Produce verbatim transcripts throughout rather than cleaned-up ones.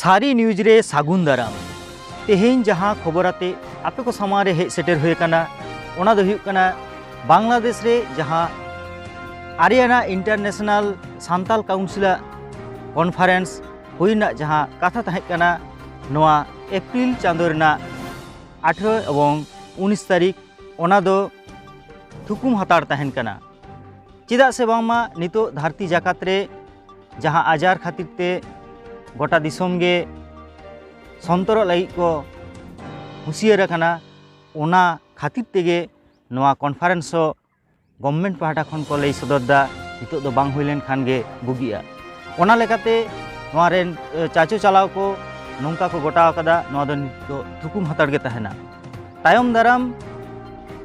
ᱥᱟᱹᱨᱤ ᱱᱤᱭᱩᱡᱽ ᱨᱮ ᱥᱟᱹᱜᱩᱱ ᱫᱟᱨᱟᱢ᱾ ᱛᱮᱦᱮᱧ ᱡᱟᱦᱟᱸ ᱠᱷᱚᱵᱚᱨ ᱟᱛᱮ ᱟᱯᱮ ᱠᱚ ᱥᱟᱢᱟᱝ ᱨᱮ ᱦᱮᱡ ᱥᱮᱴᱮᱨ ᱦᱩᱭ ᱟᱠᱟᱱᱟ, ᱚᱱᱟ ᱫᱚ ᱦᱩᱭᱩᱜ ᱠᱟᱱᱟ ᱵᱟᱝᱞᱟᱫᱮᱥ ᱨᱮ ᱡᱟᱦᱟᱸ ᱟᱨᱤᱭᱟᱱᱟ ᱤᱱᱴᱟᱨᱱᱮᱥᱱᱟᱞ ᱥᱟᱱᱛᱟᱞ ᱠᱟᱣᱩᱱᱥᱤᱞᱟᱜ ᱠᱚᱱᱯᱷᱟᱨᱮᱱᱥ ᱦᱩᱭ ᱨᱮᱱᱟᱜ ᱡᱟᱦᱟᱸ ᱠᱟᱛᱷᱟ ᱛᱟᱦᱮᱸ ᱠᱟᱱᱟ, ᱱᱚᱣᱟ ᱮᱯᱨᱤᱞ ᱪᱟᱸᱫᱳ ᱨᱮᱱᱟᱜ ᱟᱴᱷᱨᱚ ᱮᱵᱚᱝ ᱩᱱᱤᱥ ᱛᱟᱹᱨᱤᱠᱷ, ᱚᱱᱟ ᱫᱚ ᱛᱷᱩᱠᱩᱢ ᱦᱟᱛᱟᱲ ᱛᱟᱦᱮᱱ ᱠᱟᱱᱟ᱾ ᱪᱮᱫᱟᱜ ᱥᱮ ᱵᱟᱝᱢᱟ ᱱᱤᱛᱚᱜ ᱫᱷᱟᱹᱨᱛᱤ ᱡᱟᱠᱟᱛ ᱨᱮ ᱡᱟᱦᱟᱸ ᱟᱡᱟᱨ ᱠᱷᱟᱹᱛᱤᱨ ᱛᱮ ᱜᱚᱴᱟ ᱫᱤᱥᱚᱢ ᱜᱮ ᱥᱚᱱᱛᱚᱨᱚᱜ ᱞᱟᱹᱜᱤᱫ ᱠᱚ ᱦᱩᱸᱥᱤᱭᱟᱹᱨ ᱟᱠᱟᱱᱟ, ᱚᱱᱟ ᱠᱷᱟᱹᱛᱤᱨ ᱛᱮᱜᱮ ᱱᱚᱣᱟ ᱠᱚᱱᱯᱷᱟᱨᱮᱱᱥ ᱦᱚᱸ ᱜᱚᱵᱷᱢᱮᱱᱴ ᱯᱟᱦᱴᱟ ᱠᱷᱚᱱ ᱠᱚ ᱞᱟᱹᱭ ᱥᱚᱫᱚᱨ ᱮᱫᱟ, ᱱᱤᱛᱚᱜ ᱫᱚ ᱵᱟᱝ ᱦᱩᱭ ᱞᱮᱱ ᱠᱷᱟᱱ ᱜᱮ ᱵᱩᱜᱤᱜᱼᱟ᱾ ᱚᱱᱟ ᱞᱮᱠᱟᱛᱮ ᱱᱚᱣᱟ ᱨᱮᱱ, ᱮ, ᱪᱟᱪᱳ ᱪᱟᱞᱟᱣ ᱠᱚ ᱱᱚᱝᱠᱟ ᱠᱚ ᱜᱚᱴᱟ ᱟᱠᱟᱫᱟ, ᱱᱚᱣᱟ ᱫᱚ ᱱᱤᱛᱚᱜ ᱛᱷᱩᱠᱩᱢ ᱦᱟᱛᱟᱲ ᱜᱮ ᱛᱟᱦᱮᱱᱟ᱾ ᱛᱟᱭᱚᱢ ᱫᱟᱨᱟᱢ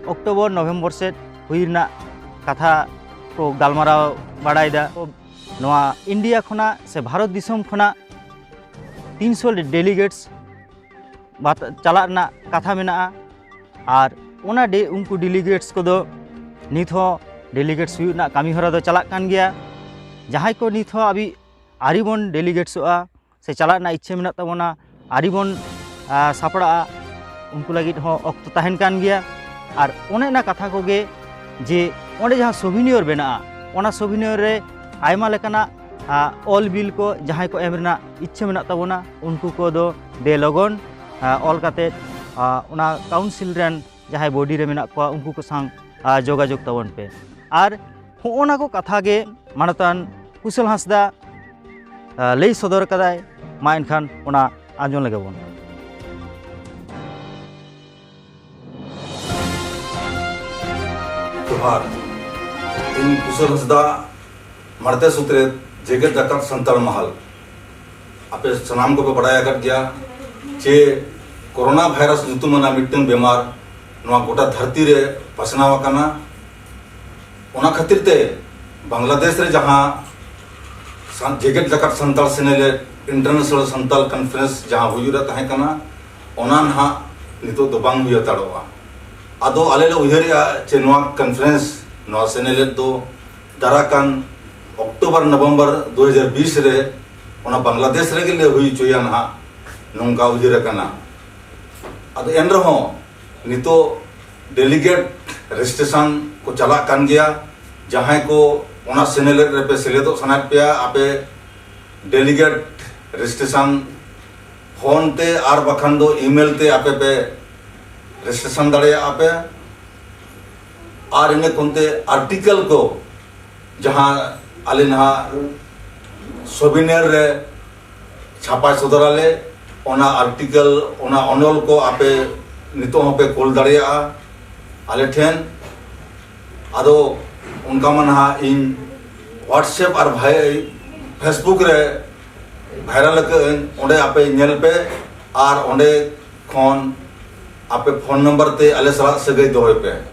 ᱚᱠᱴᱳᱵᱚᱨ, ᱱᱚᱵᱷᱮᱢᱵᱚᱨ ᱥᱮᱫ ᱦᱩᱭ ᱨᱮᱱᱟᱜ ᱠᱟᱛᱷᱟ ᱠᱚ ᱜᱟᱞᱢᱟᱨᱟᱣ ᱵᱟᱲᱟᱭᱮᱫᱟ᱾ ᱱᱚᱣᱟ ᱤᱱᱰᱤᱭᱟ ᱠᱷᱚᱱᱟᱜ ᱥᱮ ᱵᱷᱟᱨᱚᱛ ᱫᱤᱥᱚᱢ ᱠᱷᱚᱱᱟᱜ ᱛᱤᱱᱥᱚ ᱰᱮᱞᱤᱜᱮᱴᱥ ᱵᱟᱛ-, ᱪᱟᱞᱟᱜ ᱨᱮᱱᱟᱜ ᱠᱟᱛᱷᱟ ᱢᱮᱱᱟᱜᱼᱟ᱾ ᱟᱨ ᱚᱱᱟ ᱰᱮ-, ᱩᱱᱠᱩ ᱰᱮᱞᱤᱜᱮᱴᱥ ᱠᱚᱫᱚ ᱱᱤᱛ ᱦᱚᱸ ᱰᱮᱞᱤᱜᱮᱴᱥ ᱦᱩᱭᱩᱜ ᱨᱮᱱᱟᱜ ᱠᱟᱹᱢᱤ ᱦᱚᱨᱟ ᱫᱚ ᱪᱟᱞᱟᱜ ᱠᱟᱱ ᱜᱮᱭᱟ᱾ ᱡᱟᱦᱟᱸᱭ ᱠᱚ ᱱᱤᱛ ᱦᱚᱸ ᱟᱹᱵᱤ-, ᱟᱹᱣᱨᱤ ᱵᱚᱱ ᱰᱮᱞᱤᱜᱮᱴᱥᱚᱜᱼᱟ ᱥᱮ ᱪᱟᱞᱟᱜ ᱨᱮᱱᱟᱜ ᱤᱪᱪᱷᱟᱹ ᱢᱮᱱᱟᱜ ᱛᱟᱵᱚᱱᱟ, ᱟᱹᱣᱨᱤ ᱵᱚᱱ, ᱟ, ᱥᱟᱯᱲᱟᱜᱼᱟ, ᱩᱱᱠᱩ ᱞᱟᱹᱜᱤᱫ ᱦᱚᱸ ᱚᱠᱛᱚ ᱛᱟᱦᱮᱱ ᱠᱟᱱ ᱜᱮᱭᱟ᱾ ᱟᱨ ᱚᱱᱮ ᱚᱱᱟ ᱠᱟᱛᱷᱟ ᱠᱚᱜᱮ, ᱡᱮ ᱚᱸᱰᱮ ᱡᱟᱦᱟᱸ ᱥᱳᱵᱷᱤᱱᱤᱭᱚᱨ ᱵᱮᱱᱟᱜᱼᱟ, ᱚᱱᱟ ᱥᱳᱵᱷᱤᱱᱤᱭᱚᱨ ᱨᱮ ᱟᱭᱢᱟ ᱞᱮᱠᱟᱱᱟᱜ, ᱟ, ᱚᱞ ᱵᱤᱞ ᱠᱚ ᱡᱟᱦᱟᱸᱭ ᱠᱚ ᱮᱢ ᱨᱮᱱᱟᱜ ᱤᱪᱪᱷᱟᱹ ᱢᱮᱱᱟᱜ ᱛᱟᱵᱚᱱᱟ, ᱩᱱᱠᱩ ᱠᱚᱫᱚ ᱫᱮ ᱞᱚᱜᱚᱱ, ᱟ, ᱚᱞ ᱠᱟᱛᱮᱫ, ᱟ, ᱚᱱᱟ ᱠᱟᱣᱩᱱᱥᱤᱞ ᱨᱮᱱ ᱡᱟᱦᱟᱸᱭ ᱵᱚᱰᱤ ᱨᱮ ᱢᱮᱱᱟᱜ ᱠᱚᱣᱟ, ᱩᱱᱠᱩ ᱠᱚ ᱥᱟᱶ, ᱟ, ᱡᱳᱜᱟᱡᱳᱜᱽ ᱛᱟᱵᱚᱱ ᱯᱮ᱾ ᱟᱨ ᱦᱚᱸᱜᱼᱚ ᱱᱟ ᱠᱚ ᱠᱟᱛᱷᱟ ᱜᱮ ᱢᱟᱱᱚᱛᱟᱱ ᱠᱩᱥᱚᱞ ᱦᱟᱸᱥᱫᱟ, ᱟ, ᱞᱟᱹᱭ ᱥᱚᱫᱚᱨ ᱠᱟᱫᱟᱭ᱾ ᱢᱟ ᱮᱱᱠᱷᱟᱱ ᱚᱱᱟ ᱟᱸᱡᱚᱢ ᱞᱮᱜᱮ ᱵᱚᱱ᱾ ᱡᱚᱦᱟᱨ, ᱤᱧ ᱠᱩᱥᱚᱞ ᱦᱟᱸᱥᱫᱟ, ᱢᱟᱬᱛᱮ ᱥᱩᱛᱨᱮᱛ, ᱡᱮᱜᱮᱛ ᱡᱟᱠᱟᱛ ᱥᱟᱱᱛᱟᱲ ᱢᱟᱦᱟᱞ᱾ ᱟᱯᱮ ᱥᱟᱱᱟᱢ ᱠᱚᱯᱮ ᱵᱟᱲᱟᱭ ᱟᱠᱟᱫ ᱜᱮᱭᱟ ᱡᱮ ᱠᱳᱨᱳᱱᱟ ᱵᱷᱟᱭᱨᱟᱥ ᱧᱩᱛᱩᱢ ᱟᱱᱟᱜ ᱢᱤᱫᱴᱟᱝ ᱵᱮᱢᱟᱨ ᱱᱚᱣᱟ ᱜᱚᱴᱟ ᱫᱷᱟᱹᱨᱛᱤ ᱨᱮ ᱯᱟᱥᱱᱟᱣ ᱟᱠᱟᱱᱟ᱾ ᱚᱱᱟ ᱠᱷᱟᱹᱛᱤᱨ ᱛᱮ ᱵᱟᱝᱞᱟᱫᱮᱥ ᱨᱮ ᱡᱟᱦᱟᱸ ᱥᱟᱱ-, ᱡᱮᱜᱮᱛ ᱡᱟᱠᱟᱛ ᱥᱟᱱᱛᱟᱲ ᱥᱮᱱᱮᱞᱮᱫ, ᱤᱱᱴᱟᱨᱱᱮᱥᱱᱟᱞ ᱥᱟᱱᱛᱟᱲ ᱠᱚᱱᱯᱷᱟᱨᱮᱱᱥ ᱡᱟᱦᱟᱸ ᱦᱩᱭᱩᱜ ᱨᱮ ᱛᱟᱦᱮᱸ ᱠᱟᱱᱟ, ᱚᱱᱟ ᱱᱟᱦᱟᱜ ᱱᱤᱛᱚᱜ ᱫᱚ ᱵᱟᱝ ᱦᱩᱭ ᱦᱟᱛᱟᱲᱚᱜᱼᱟ᱾ ᱟᱫᱚ ᱟᱞᱮ ᱞᱮ ᱩᱭᱦᱟᱹᱨᱮᱜᱼᱟ ᱡᱮ ᱱᱚᱣᱟ ᱠᱚᱱᱯᱷᱟᱨᱮᱱᱥ, ᱱᱚᱣᱟ ᱥᱮᱱᱮᱞᱮᱫ ᱫᱚ ᱫᱟᱨᱟ ᱠᱟᱱ ᱚᱠᱴᱳᱵᱚᱨ ᱱᱚᱵᱷᱮᱢᱵᱚᱨ ᱫᱩ ᱦᱟᱡᱟᱨ ᱵᱤᱥ ᱨᱮ ᱚᱱᱟ ᱵᱟᱝᱞᱟᱫᱮᱥ ᱨᱮᱜᱮ ᱞᱮ ᱦᱩᱭ ᱦᱚᱪᱚᱭᱟ ᱱᱟᱦᱟᱜ, ᱱᱚᱝᱠᱟ ᱩᱭᱦᱟᱹᱨ ᱟᱠᱟᱱᱟ᱾ ᱟᱫᱚ ᱮᱱ ᱨᱮᱦᱚᱸ ᱱᱤᱛᱚᱜ delegate registration ᱠᱚ ᱪᱟᱞᱟᱜ ᱠᱟᱱ ᱜᱮᱭᱟ᱾ ᱡᱟᱦᱟᱸᱭ ᱠᱚ ᱚᱱᱟ ᱥᱮᱱᱮᱞᱮᱫ ᱨᱮᱯᱮ ᱥᱮᱞᱮᱫᱚᱜ ᱥᱟᱱᱟᱭᱮᱫ ᱯᱮᱭᱟ, ᱟᱯᱮ delegate registration phone ᱛᱮ ᱟᱨ ᱵᱟᱠᱷᱟᱱ ᱫᱚ email ᱛᱮ ᱟᱯᱮ ᱯᱮ registration ᱫᱟᱲᱮᱭᱟᱜᱼᱟ ᱯᱮ᱾ ᱟᱨ ᱤᱱᱟᱹ ᱠᱷᱚᱱᱛᱮ article ᱠᱚ ᱡᱟᱦᱟᱸ ᱟᱞᱮ ᱱᱟᱦᱟᱜ souvenir ᱨᱮ ᱪᱷᱟᱯᱟᱭ ᱥᱚᱫᱚᱨᱟᱞᱮ, ᱚᱱᱟ article, ᱚᱱᱟ ᱚᱱᱚᱞ ᱠᱚ ᱟᱯᱮ ᱱᱤᱛᱚᱜ ᱦᱚᱸᱯᱮ ᱠᱳᱞ ᱫᱟᱲᱮᱭᱟᱜᱼᱟ ᱟᱞᱮ ᱴᱷᱮᱱ᱾ ᱟᱫᱚ ᱚᱱᱠᱟ ᱢᱟ ᱱᱟᱦᱟᱜ ᱤᱧ WhatsApp ᱟᱨ ᱵᱷᱟᱭ-, Facebook ᱨᱮ viral ᱟᱠᱟᱫᱟᱹᱧ, ᱚᱸᱰᱮ ᱟᱯᱮ ᱧᱮᱞ ᱯᱮ ᱟᱨ ᱚᱸᱰᱮ ᱠᱷᱚᱱ ᱟᱯᱮ phone number ᱛᱮ ᱟᱞᱮ ᱥᱟᱞᱟᱜ ᱥᱟᱹᱜᱟᱹᱭ ᱫᱚᱦᱚᱭ ᱯᱮ᱾